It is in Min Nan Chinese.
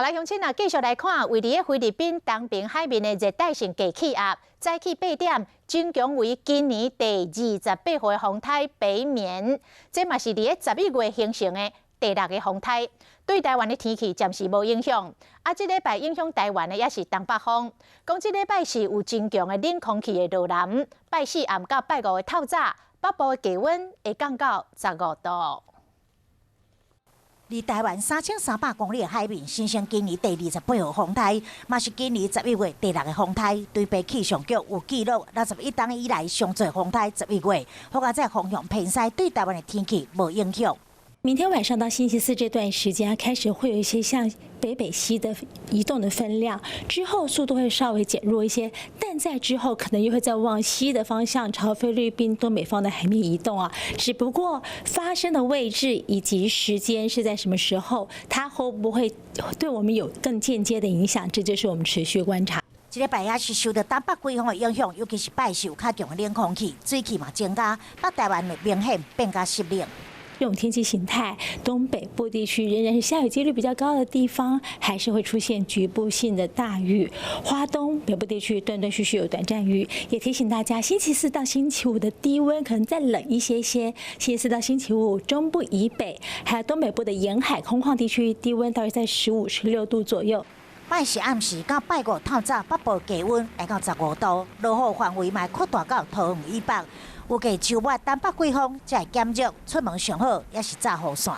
來，鄉親啊，繼續來看，位佇菲律賓東爿海面的熱帶性低氣壓，早起8點，增強為今年第28號的風颱北冕，這嘛是佇咧11月形成的第六個風颱，對台灣的天氣暫時無影響。啊，這禮拜影響台灣的也是東北風，講這禮拜是有真強的冷空氣會落南，拜四暗到拜五的透早，北部的低溫會降到15度。佇台灣3300公里的海面，形成今年第28號風颱，嘛是今年11月第六个風颱。台北氣象局有記錄，61冬以來上濟風颱十一月，不過這方向偏西，對台灣的天氣無影響。明天晚上到星期四這段時間，開始會有一些向北北西的移動的分量，之後速度會稍微減弱一些，但在之後可能又會再往西的方向朝菲律賓東北方的海面移動啊。只不過發生的位置以及時間是在什麼時候，它會不會對我們有更間接的影響，這就是我們持續觀察。這禮拜也是受到東北季風的影響，尤其是拜四有較強的冷空氣，水汽嘛增加，北台灣會明顯變較濕冷。這種天氣形態，東北部地區仍然是下雨幾率比較高的地方，還是會出現局部性的大雨。花東北部地區斷斷續續有短暫雨，也提醒大家，星期四到星期五的低溫可能再冷一些些。星期四到星期五，中部以北還有東北部的沿海空曠地區，低溫大約在15、16度左右。拜四暗時到拜五透早，北部低溫來到15度，落雨範圍嘛擴大到桃園以北。預計週末東北季風才會減弱，出門上好，抑是罩雨傘。